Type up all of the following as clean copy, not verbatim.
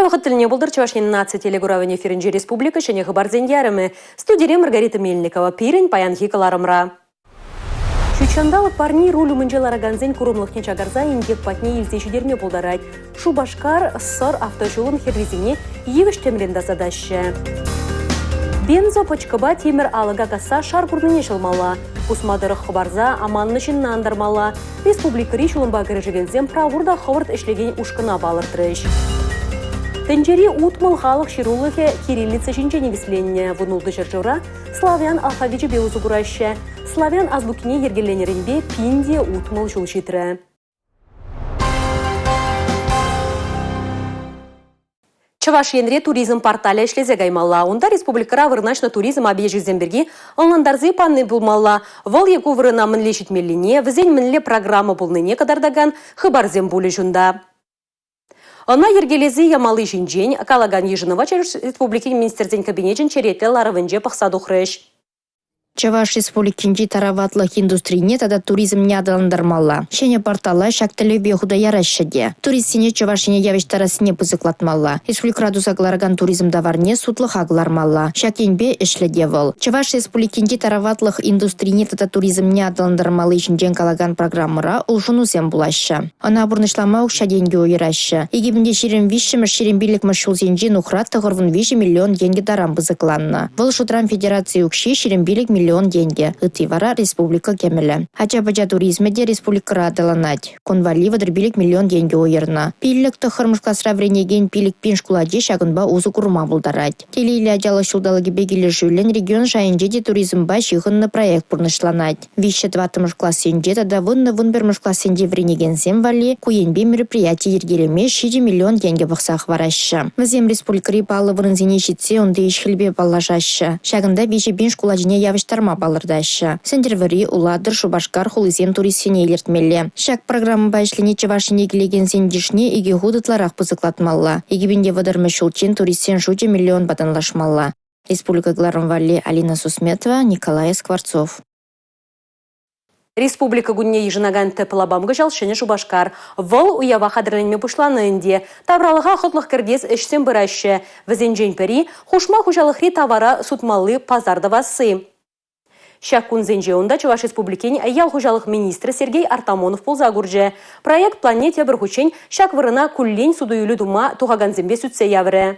Вӑхӑт тӗлне пултӑр Чӑваш Ен наци телекуравӗн эфирӗнче республика ҫӗнӗ хыпарсен ярӑмӗ. Студире Маргарита Мельникова пирӗн паянхи кӑларӑмра. Ҫутҫанталӑк парни руль умӗнче ларакансен курӑмлӑхне чакарса инкек патне илсе ҫитерме пултарать. Шупашкар Сӑр автоҫулӑн хӗррисене йывӑҫ тӗмрен тасатаҫҫӗ. Бензопӑчкӑпа тимӗр алӑка касса шар курнине ҫӑлмалла. Пусма тӑрӑх хӑпарса аманнӑ ҫынна антармалла. Республикӑри ҫулӑмпа кӗрешекенсем правур та хӑвӑрт ӗҫлекен ушкӑна палӑртрӗҫ. Тӗнчери 60 халӑх ҫырулӑхӗ кириллица ҫинче никӗсленнӗ. 16 ҫӗршывра славян алфавичӗпе усӑ кураҫҫӗ. Славян азбукине йӗркеленӗренпе 1060 ҫул ҫитрӗ. Чӑваш Енре туризм порталӗ ӗҫлесе каймалла. Унта республикӑра вырнаҫнӑ туризм объекчӗсем пирки ӑнлантарса пани пулмалла. Вӑл е ку вырӑна мӗнле ҫитмеллине, вӗсен мӗнле программа пулнине кӑтартакан хыпарсем пулӗҫ унта. Ӑна йӗркелесе ямалли ҫинчен калакан йышӑнӑва Чӑваш Республикин Министрсен Кабинечӗн черетлӗ ларӑвӗнче пӑхса тухрӗҫ. Чӑваш Республикинчи тараватлӑх индустрине тата туризмне аталантармалла. Ҫӗнӗ портала ҫак тӗллевпе хута яраҫҫӗ те. Туристсене Чӑваш Ене явӑҫтарассине пысӑклатмалла. Республикӑра туса кӑларакан туризм таварне сутлӑха кӑлармалла. Ҫак енпе ӗҫлӗ те вӑл. Чӑваш Республикинчи тараватлӑх индустрине тата туризмне аталантармалли ҫинчен калакан программӑра улшӑнусем пулаҫҫӗ. Ӑна пурнӑҫлама укҫа-тенкӗ уйӑраҫҫӗ. 2023-мӗш 25-мӗш ҫулсенчи нухрат 93 миллион тенкӗ таран пысӑкланнӑ. Вӑл шутран федераци укҫи 25 миллион тенкӗ, ытти вара республика кӗмӗлӗ. Ача-пӑча туризмӗ те республикӑра аталанать. Кун валли 35 миллион тенкӗ уйӑрнӑ. Пиллӗк тӑххӑрмӗш класра вӗренекен 5 пин шкул ачи ҫакӑнпа усӑ курма пултарать. Телейлӗ ачалӑх ҫулталӑкӗпе килӗшӳллӗн регион шайӗнче те туризмпа ҫыхӑннӑ проект пурнӑҫланать. Виҫҫӗ-тӑваттӑмӗш классенче тата вуннӑ-вунпӗрмӗш классенче вӗренекенсем валли ку енпе мероприяти йӗркелеме 7 миллион тенкӗ пӑхса хӑвараҫҫӗ. Вӗсем республикӑри паллӑ вырӑнсене ҫитсе унти ӗҫ-хӗлпе паллашаҫҫӗ. Ҫакӑнта 3 пин шкул ачине явӑҫтарма палӑртаҫҫӗ. Сӗнтӗрвӑрри, Улатӑр, Шупашкар хулисем туристсене илӗртмелле. Ҫак программӑпа ӗҫлени Чӑваш Ене килекенсен йышне икӗ хут ытларах пысӑклатмалла. 2030-мӗш ҫулччен туристсен шучӗ миллионпа танлашмалла. Республика кӑларӑм валли Алина Сусметова, Николай Скворцов. Республика кунне йышӑнакан тӗп лапам кӑҫал Ҫӗнӗ Шупашкар. Вӑл уява хатӗрленме пуҫланӑ ӗнтӗ. Тавралӑха хӑтлӑх кӗртес ӗҫсем пыраҫҫӗ. Вӗсенчен пӗри – хушма хуҫалӑхри тавара сутмалли пасар тӑвасси. Ҫак кунсенче унта Чӑваш Республикин ял хуҫалӑх министрӗ Сергей Артамонов пулса курчӗ. Проект планне тепӗр хутчен ҫак вырӑна куллен суту-илӳ тума тухакансемпе сӳтсе яврӗ.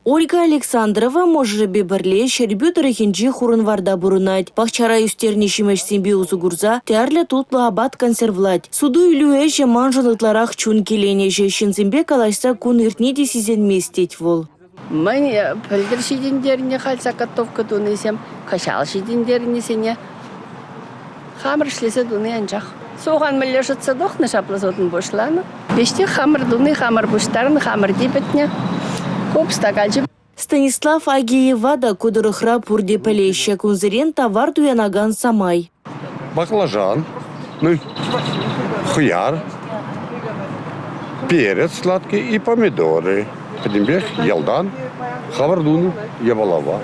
Ольга Александрова мӑшӑрӗпе пӗрле Ҫӗрпӳ тӑрӑхӗнчи Хурӑнварта пурӑнать. Пахчара ӳстернӗ ҫимӗҫсемпе усӑ курса тӗрлӗ тутлӑ апат консервлать. Суту-илӳ ӗҫӗ маншӑн ытларах чун киленӗҫӗ. Ҫынсемпе калаҫса кун иртни те сисӗнмест, тет вӑл. Мӗн пӗлтӗр ҫитӗнтернӗ халь заготовка тунисем, кӑҫал ҫитӗнтернисене хамӑр ӗҫлесе туни анчах. Сухан мӗнле шӑтса тухнӑ, ҫапла сутӑн пуҫланӑ. Веҫех хамӑр туни, хамӑр пуҫтарнӑ, хамӑр типӗтнӗ. Купӑста калчи. Станислав Агеева та ку тӑрӑхра пурте пӗлеҫҫӗ. Кунсерен тавар туянакан самай. Баклажан, ну, хӑяр, перец сладкий и помидоры. Пӗтӗмпех ялтан хавар тунӑ япалапа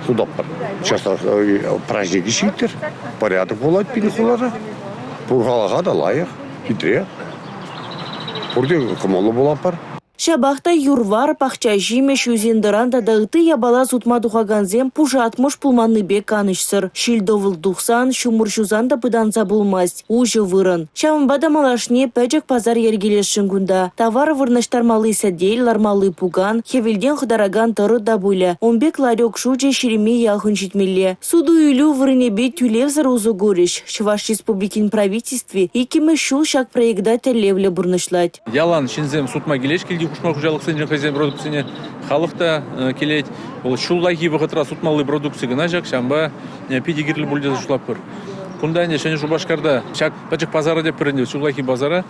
сутатпӑр. Сейчас праздники ҫиттӗр, порядок пулать пирӗн хулара. Пур халӑха та лайӑх, хитре. Пурте кӑмӑллӑ пулатпӑр. Ҫапах та юр-вар, пахча ҫимӗҫ, ӳсен-тӑран тата ытти япала сутма тухакансем пушатмӑш пулманнипе канӑҫсӑр. Ҫил-тӑвӑл тухсан, ҫумӑр ҫусан та пытанса пулмасть уҫӑ вырӑн. Ҫавӑнпа та малашне пӗчӗк пасар йӗркелесшӗн кунта. Тавар вырнаҫтармалли сӗтел, лармалли пукан, хӗвелтен хӑтаракан тӑрӑ та пулӗ. Ун пек ларек шучӗ ҫирӗме яхӑн ҫитмелле. Суту-илӳ вырӑнӗпе тӳлевсӗр усӑ курӗҫ. Чӑваш Республикин Правительстви иккӗмӗш ҫул ҫак проекта тӗллевлӗ пурнӑҫлать. Ялан ҫынсем сутма килеҫ килти хушма хуҫалӑхсенчен хӑйсен продукцине. Халӑх та килет. Вӑл ҫуллахи вӑхӑтра сутмалли продукци кӑна ҫак, ҫавӑнпа питӗ кирлӗ пуль тесе шутлатпӑр. Кунта ӗнтӗ Ҫӗнӗ Шупашкарта ҫак пӗчӗк пасара тепӗр ӗнтӗ ҫуллахи пасара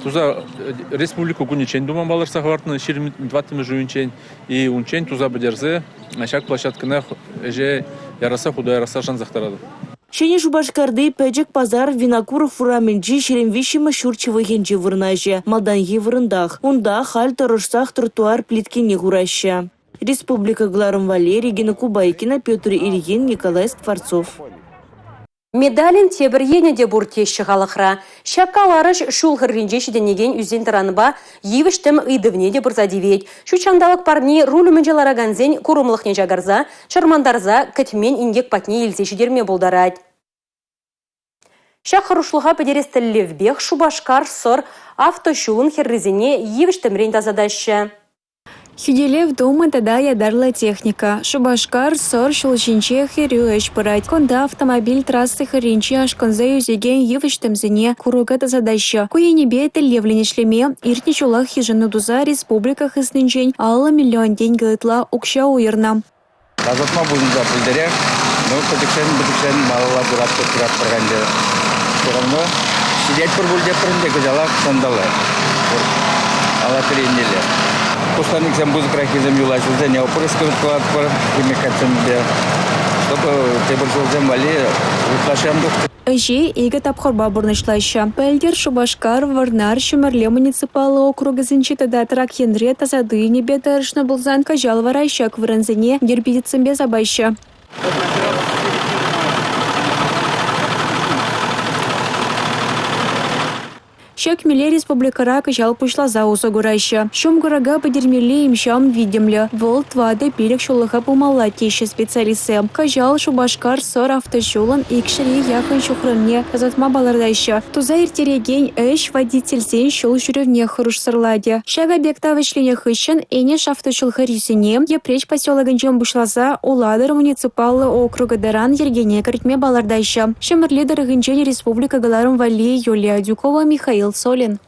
туса республика кунӗччен тума палӑртса хӑвартнӑ 24-мӗш уйӑнччен и унччен туса пӗтерсе ҫак площадкӑна ӗҫе ярасса хута ярасса шансах тӑратӑп. Ҫӗнӗ Шупашкарти пӗчӗк пасар Винокуров урамӗнчи 23-мӗш ҫурт ҫывӑхӗнче вырнаҫӗ. Малтанхи вырӑнтах. Унта халь тӑрӑшсах тротуар плиткине хураҫҫӗ. Республика кӑларӑм валли Регина Кубайкина, Петр Ильин, Николай Скворцов. Медалӗн тепӗр енӗ те пур теҫҫӗ халӑхра. Ҫак каларӑш ҫул хӗрринче ҫитӗнекен ӳсен-тӑранпа йывӑҫ-тӗм ыйтӑвне те пырса тивет. Ҫут ҫанталӑк парни руль умӗнче ларакансен курӑмлӑхне чакарса, чӑрмантарса кӗтмен инкек патне илсе ҫитерме пултарать. Ҫак хӑрушлӑха пӗтерес тӗллевпех Шупашкар-Сӑр автоҫулӑн хӗррисене йывӑҫ-тӗмрен тасатаҫҫӗ. Хӳтӗлев тумӗ тата ятарлӑ техника. Шупашкар – Сӑр ҫул ҫинче хӗрӳ ӗҫ пырать. Кунта автомобиль трасси хӗрринче ашкӑнса ӳсекен йывӑҫ-тӗмсене, курӑка тасатаҫҫӗ. Ку енӗпе тӗллевлӗн ӗҫлеме иртнӗ ҫулах йышӑну туса республика хыснинчен 50 миллион тенкӗ ытла укҫа уйӑрнӑ. Тасатма пуҫӑнса пӗлтӗрех, ну, пӗчӗкҫен-пӗчӗкҫен малалла пыратпӑр, пыратпӑр ӗнтӗ. Все равно ҫитетпӗр пуль тетпӗр ӗнтӗ кӑҫалах санталӑк. Алатри еннелле. Кустарниксем пысӑкраххисем юлаҫҫӗ, вӗсене опрыскивать тӑватпӑр химикатсемпе, чтобы тепӗр ҫулсем валли ытлашши ан тухтӑр. Ӗҫе икӗ тапхӑрпа пурнӑҫлаҫҫӗ. Пӗлтӗр Шупашкар, Вӑрнар, Ҫӗмӗрле муниципаллӑ округӗсенче тата Трак енре тасату енӗпе тӑрӑшнӑ пулсан кӑҫал вара ҫак вырӑнсене гербицидсемпе сапаҫҫӗ. Ҫак меле республикӑра кӑҫал пуҫласа усӑ кураҫҫӗ. Ҫум курӑка пӗтермелли им-ҫам витӗмлӗ. Вӑл 4-5 ҫуллӑха пымалла теҫҫӗ специалистсем. Кӑҫал Шупашкар Сӑр автоҫулӑн 200-е яхӑн ҫухрӑмне тасатма палӑртаҫҫӗ. Туса ирттерекен ӗҫ водительсен ҫул ҫӳревне хӑрушсӑрлатӗ. Ҫак объекта вӗҫленӗ хыҫҫӑн Энӗш автоҫул хӗррисене Йӗпреҫ поселокӗнчен пуҫласа Улатӑр муниципаллӑ округӗ таран йӗркене кӗртме палӑртаҫҫӗ. Ҫӗмӗрле тӑрӑхӗнчен республика кӑларӑм валли Юлия Адюкова, Михаил Солин.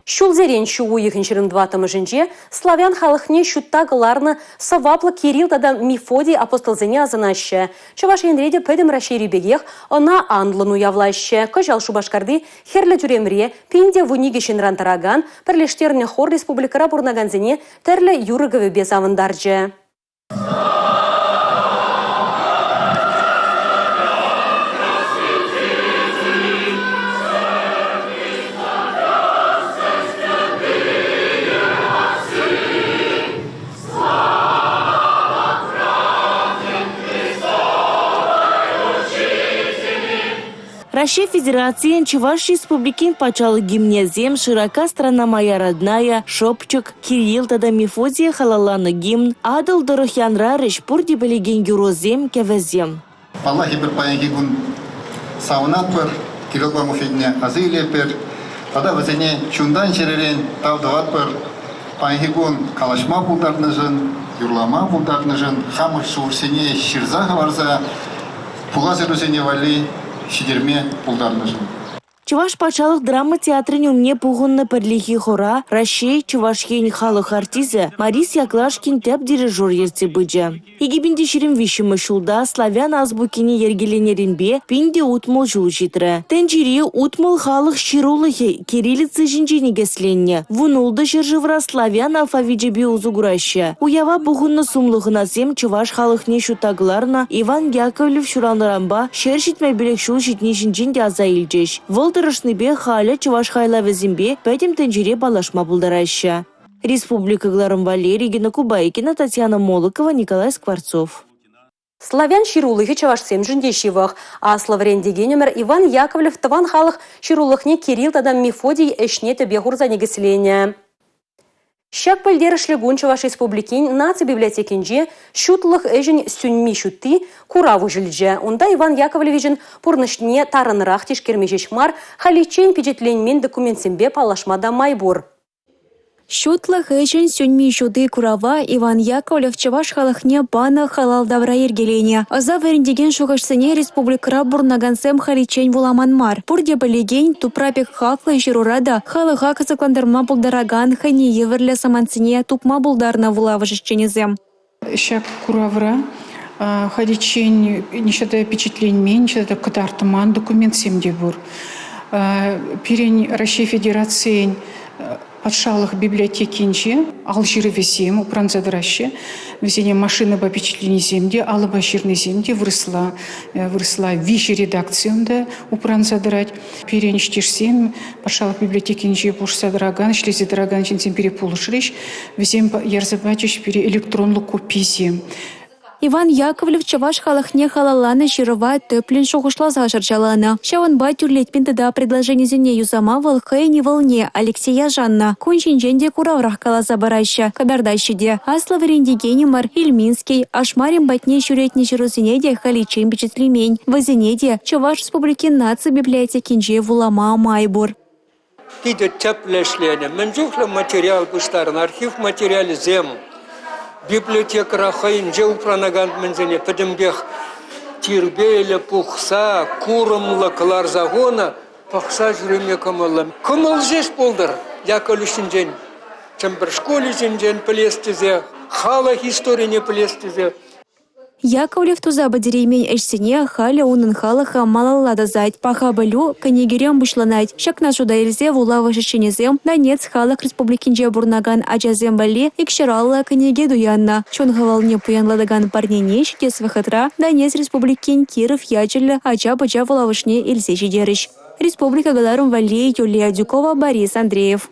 Ҫулсерен ҫу уйӑхӗн 24-мӗшӗнче славян халӑхне ҫутта кӑларнӑ сӑваплӑ Кирилл тата Мефодий апостолсене асӑнаҫҫӗ. Чӑваш Енре те пӗтӗм Раҫҫейри пекех ӑна анлӑн уявлаҫҫӗ. Кӑҫал Шупашкарти Хӗрлӗ тӳремре 1012 ҫынран тӑракан пӗрлештернӗ хор республикӑра пурӑнакансене тӗрлӗ юрӑ-кӗвӗпе савӑнтарчӗ. Раҫҫей Федерацийӗн Чӑваш Республикин патшалӑх гимнӗсем «Широка страна моя родная», «Шӑпчӑк», Кирилл тата Мефодие халалланӑ гимн, Атӑл тӑрӑх янрарӗҫ пурте пӗлекен юрӑсем, кӗвӗсем. Паллах, эпир паянхи кун савӑнатпӑр, Кириллпа Мефодине аса илетпӗр тата вӗсене чунтан-чӗререн тав тӑватпӑр. Паянхи кун калаҫма пултарнӑшӑн, юрлама пултарнӑшӑн, хамӑр шухӑшсене ҫырса хӑварса пулас ӑрусене валли ҫитерме пултарнӑшӑн. Чӑваш патшалӑх драма театрӗн умне пухӑннӑ пӗрлехи хора Раҫҫей, Чӑваш Ен халӑх артисчӗ Морис Яклашкин тӗп дирижер ертсе пычӗ. 2023-мӗш ҫулта славян азбукине йӗркеленӗренпе 1060 ҫул ҫитрӗ. Тӗнчери 60 халӑх ҫырулӑхӗ кириллица ҫинче никӗсленнӗ. 16 ҫӗршывра славян алфавичӗпе усӑ кураҫҫӗ. Уява пухӑннӑ сумлӑ хӑнасем чӑваш халӑхне ҫутта кӑларнӑ Иван Яковлев ҫуралнӑранпа 175 ҫул ҫитни ҫинчен те аса илчӗҫ. Вӑл тӑрӑшнипе халӗ чӑваш хайлавӗсемпе пӗтӗм тӗнчере паллашма пултараҫҫӗ. Республика кӑларӑм валли Регина Кубайкина, Татьяна Молокова, Николай Скворцов. Славян ҫырулӑхӗ чӑвашсемшӗн те ҫывӑх. Аслӑ вӗрентекенӗмӗр Иван Яковлев тӑван халӑх ҫырулӑхне Кирилл тата Мефодий ӗҫне тӗпе хурса никӗсленӗ. Ҫак пӗлтерӗшлӗ кун Чӑваш Республикин наци библиотекинче ҫутлӑх ӗҫӗн сӳнми ҫутти курав уҫӑлчӗ. Унта Иван Яковлевичӑн пурнӑҫне тарӑнрах тишкерме ҫеҫ мар, халиччен пичетленмен документсемпе паллашма та май пур. Ҫутлӑх ӗҫӗн сӳнми ҫути курава Иван Яковлев чӑваш халӑхне панӑ халал тавра йӗркеленӗ. Ӑса вӗрентекен шухӑшсене республикӑра пурӑнакансем халиччен вуламан мар. Пурте пӗлекен, тупра пек хаклӑ ҫырура та халӑха кӑсӑклантарма пултаракан хӑйне евӗрлӗ самантсене тупма пултарнӑ вулавӑш ӗҫченӗсем. Ҫак куравра халиччен ниҫта та пичетленмен, ниҫта та кӑтартман документсем те пур. Пирӗн Раҫҫей Федерацийӗн патшалӑх библиотекинче ал ҫырӑвӗсем упранса тӑраҫҫӗ. Вӗсене машинӑпа пичетленисем те, алӑпа ҫырнисем те вырӑсла, вырӑсла виҫӗ редакци унта упранса тӑрать. Пирӗн ӗҫтешсем патшалӑх библиотекинче пулӑшса тӑракан, ӗҫлесе тӑракан ҫынсем пире пулӑшрӗҫ. Вӗсем ярса пачӗҫ пире электронлӑ кописем. Иван Яковлев чӑваш халӑхне халалланӑ ҫырӑва тӗплӗн шухӑшласа шӑрҫаланӑ. Ҫавӑнпа тӳрлетме тата предложенисене юсама вӑл хӑйӗн ывӑлне Алексея шаннӑ. Кун ҫинчен те кураврах каласа параҫҫӗ, кӑтартаҫҫӗ те. Аслӑ вӗрентекенӗмӗр Ильминский, Ашмарин патне ҫӳретнӗ ҫырусене те халиччен пичетлемен. Вӗсене те Чӑваш Республикин наци библиотекинче вулама май пур. Питӗ тӗплӗ ӗҫленӗ. Мӗн чухлӗ материал пуҫтарнӑ, архив материалӗсем, библиотекӑра хӑйӗнче упранакан мӗнсене пӗтӗмпех тирпейлӗ пухса, курӑмлӑ кӑларса хунӑ, пӑхса ҫӳреме кӑмӑллӑ. Кӑмӑл ҫеҫ пултӑр Яковлев ҫинчен, Чӗмпӗр шкулӗ ҫинчен пӗлес тесе, халӑх историне пӗлес тесе. Яковлев туса пӗтереймен ӗҫсене халӗ унӑн халӑхӗ малалла тӑсать. Паха пӗлӳ кӗнекерен пуҫланать. Ҫакна шута илсе вулавӑш ӗҫченӗсем Донецк Халӑх Республикинче пурӑнакан ачасем валли 250 кӗнеке туяннӑ. Чун хавалне пуянлатакан парнене ҫитес вӑхӑтра Донецк Республикин Киров ячӗллӗ ача-пӑча вулавӑшне илсе ҫитерӗҫ. Республика кӑларӑм валли Юлия Адюкова, Борис Андреев.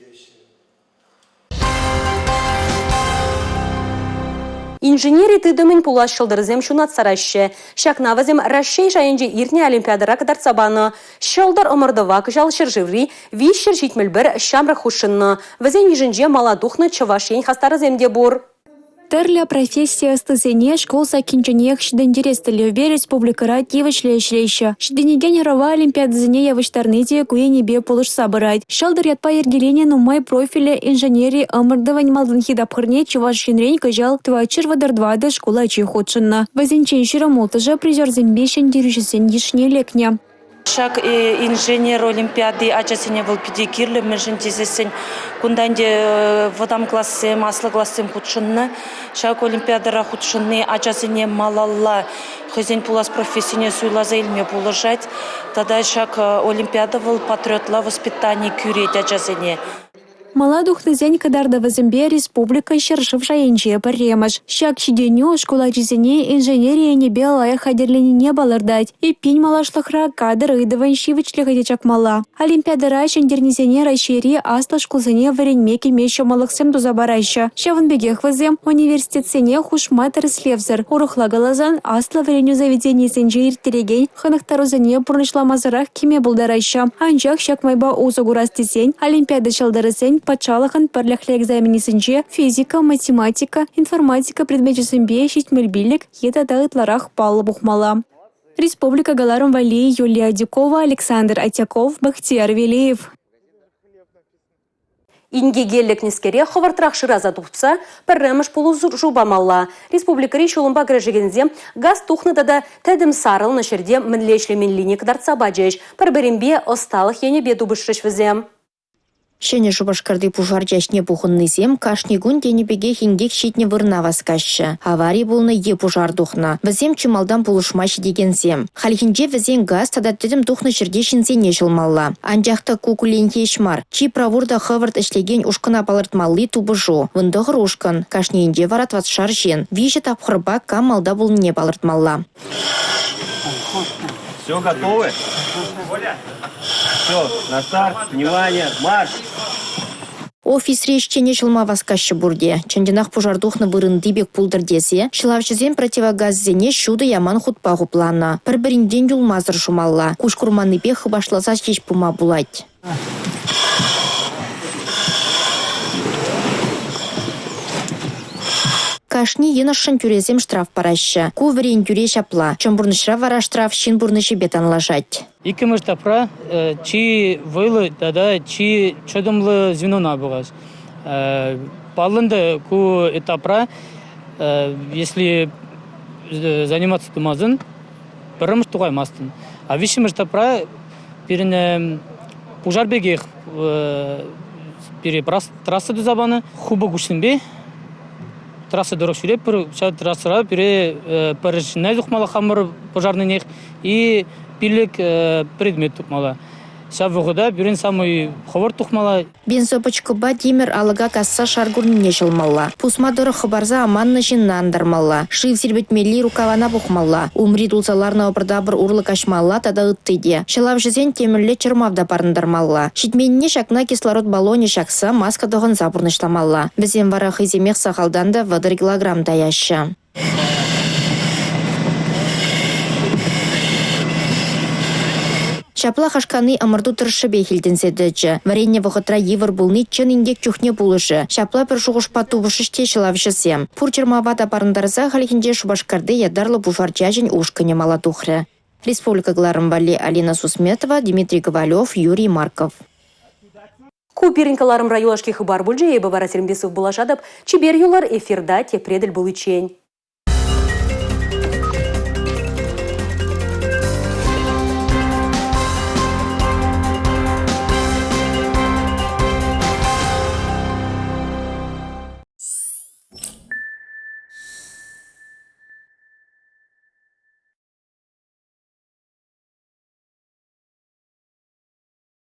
Инженери тытӑмӗн пулас ҫӑлтӑрсем ҫунат сараҫҫӗ. Ҫакна вӗсем Раҫҫей шайӗнче иртнӗ Олимпиадӑра кӑтартса панӑ. Ҫӑлтӑр ӑмӑртӑва кӑҫал ҫӗршыври 371 ҫамрӑк хутшӑннӑ. Вӗсен йышӗнче мала тухнӑ Чӑваш Ен хастарӗсем те пур. Тӗрлӗ професси ӑстисене шкул саккинченех ҫитӗнтерес тӗллевпе республикӑра тивӗҫлӗ ӗҫлеҫҫӗ. Ҫитӗнекен ӑрӑва олимпиадӑсене явӑҫтарни те ку енӗпе пулӑшса пырать. Ҫӑлтӑр ятпа йӗркеленӗ нумай профильлӗ инженери ӑмӑртӑвӗн малтанхи тапхӑрне Чӑваш Енрен кӑҫал 434 шкул ачи хутшӑннӑ. Вӗсенчен 26-шӗ призерсемпе ҫӗнтерӳҫӗсен йышне лекнӗ. Ҫак инженер олимпиади ачасене вӑл питӗ кирлӗ, мӗншӗн тесессӗн кунта ӗнтӗ вӑтам классем, аслӑ классем хутшӑннӑ. Ҫак олимпиадӑра хутшӑнни ачасене малалла хӑйсен пулас профессине суйласа илме пулӑшать. Тата ҫак олимпиада вӑл патриотла воспитани кӳрет ачасене. Мала тухнисен кӑтартӑвӗсемпе республика ҫӗршыв шайӗнче пӗрремӗш. Ҫак ҫитӗнӳ шкул ачисене инженери енӗпе лайӑх хатӗрленине палӑртать. Эппин, малашлӑхра кадр ыйтӑвӗн ҫивӗчлӗхӗ те чакмалла. Олимпиадӑра ҫӗнтернисене Раҫҫейри аслӑ шкулсене вӗренме кӗме ҫӑмӑллӑхсем туса параҫҫӗ. Ҫавӑн пекех вӗсем университетсене хушма тӗрӗслевсӗр, урӑхла каласан, аслӑ вӗренӳ заведенийӗсенче ирттерекен хӑнӑхтарусене пурнӑҫламасӑрах кӗме пултараҫҫӗ. Анчах ҫак майпа усӑ курас тесен олимпиада ҫӑлтӑрӗсен патшалӑхӑн пӗрлӗхлӗ экзаменӗсенче физика, математика, информатика предмечӗсемпе 75 е тата ытларах паллӑ пухмалла. Республика кӑларӑм валли Юлия Адюкова, Александр Отяков, Бахтияр Велеев. Инкеке лекнӗскере хӑвӑртрах шыраса тупса пӗрремӗш пулӑшу памалла. Республикӑри ҫулӑмпа кӗрешекенсем газ тухнӑ тата тӗтӗм сарӑлнӑ ҫӗрте мӗнле ӗҫлемеллине кӑтартса пачӗҫ. Пӗр-пӗринпе ӑсталӑх енӗпе тупӑшрӗҫ вӗсем. Ҫӗнӗ Шупашкарти пушар чаҫне пухӑннисем кашни кун тенӗ пекех инкек ҫитнӗ вырӑна васкаҫҫӗ. Авари пулнӑ е пушар тухнӑ. Вӗсем чи малтан пулӑшма ҫитекенсем. Хальхинче вӗсен газ тата тӗтӗм тухнӑ ҫӗрте ҫынсене ҫӑлмалла. Анчах та ку кулленхи ӗҫ мар. Чи правур та хӑвӑрт ӗҫлекен ушкӑна палӑртмалли тупӑшу. 19 ушкӑн, кашнийӗнче вара тӑватшар ҫын. Виҫӗ тапхӑрпа кам малта пулнине палӑртмалла. Все готовы? Все, на старт, внимание, марш! Офисри ӗҫчене ҫӑлма васкаҫҫӗ пурте. Чӑн-чӑнах пушар тухнӑ вырӑнти пек пултӑр тесе ҫӑлавҫӑсем противогазсене ҫутӑ яман хутпа хупланӑ. Пӗр-пӗринчен юлмасӑр шумалла. Куҫ курманнипе хыпашласа ҫеҫ пыма пулать. Кашни йӑнӑшшӑн тӳресем штраф параҫҫӗ. Ку вӗрентӳре ҫапла. Чӑн пурнӑҫра вара штраф ҫын пурнӑҫӗпе танлашать. Иккӗмӗш этапра чи вӑйлӑ тата чи чӑтӑмлӑ звенона пӑхас. Паллӑ ӗнтӗ, ку этапра, если заниматься тумасан, пӗрремӗш тухаймастӑн. А виҫҫӗмӗш этапра пирӗн пушар пекех пире трасса туса панӑ. Хупӑ куҫсемпе трасса тӑрӑх ҫӳретпӗр. Ҫав трассӑра пире пӗр ҫынна тухмалла хамӑр пожарныйнех и пилӗк предмет тупмалла. Ҫав вӑхӑта пирӗн самый хӑвӑрт тухмалла. Бензопӑчкӑпа тимӗр алӑка касса шар курнине ҫӑлмалла. Пусма тӑрӑх хӑпарса аманнӑ ҫынна антармалла. Шыв сирпӗтмелли рукавана пухмалла. Умри тулса ларнӑ ӑпӑр-тапӑр урлӑ каҫмалла тата ытти те. Ҫӑлавҫӑсен темӗнле чӑрмав та парӑнтармалла. Ҫитменнине ҫакна кислород баллонӗ ҫакса маска тӑхӑнса пурнӑҫламалла. Вӗсем вара хӑйсемех сахалтан та 30 килограмм таяҫҫӗ. Ҫапла хашкани ӑмӑрту тӑршшӗпех илтӗнсе тӑчӗ. Вӗреннӗ вӑхӑтра йывӑр пулни чӑн инкек чухне пулӑшӗ. Ҫапла пӗр шухӑшпа тупӑшрӗҫ те ҫӑлавҫӑсем. Пур чӑрмава та парӑнтарса хальхинче Шупашкарти ятарлӑ пушар чаҫӗн ушкӑнӗ мала тухрӗ. Республика кӑларӑм валли Алина Сусметова, Дмитрий Ковалев, Юрий Марков. Ку пирӗн кӑларӑмра юлашки хыпар пулчӗ. Эпӗ вара сирӗнпе сывпуллашатӑп. Чипер юлӑр, эфирта тепре тӗл пуличчен.